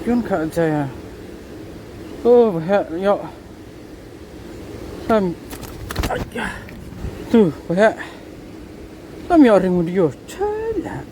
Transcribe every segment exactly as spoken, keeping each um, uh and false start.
Yun kha jaya. Oh, bahaya yo. Tam. Ai, ya. Tu, bahaya. Tam yo ring video. Chaya.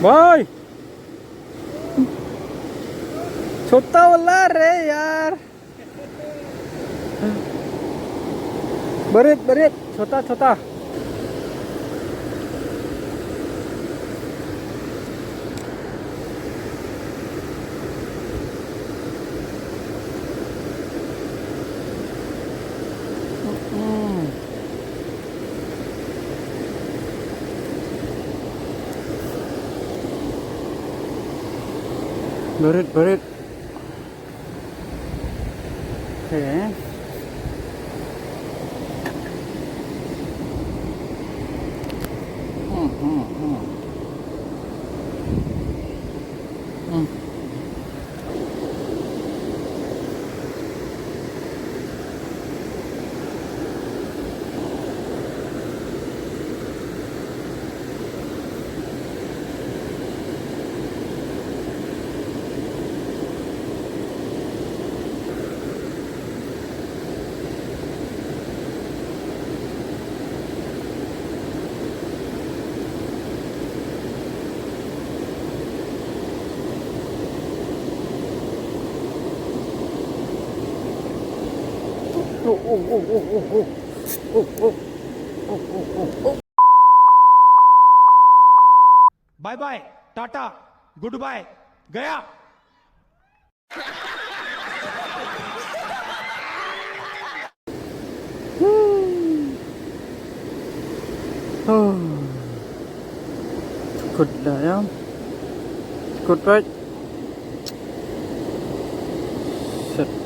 भाई, छोटा वाला रे यार। बरीत, बरीत, छोटा, छोटा। हम्म। बरीत, बरीत। Okay. Hmm, hmm, hmm. Hmm. Oh, oh, oh, oh, oh, oh. Oh, oh. Oh, oh, oh, oh. Bye bye, tata, goodbye, गया। Oh. Good lah ya. Good, right? Set.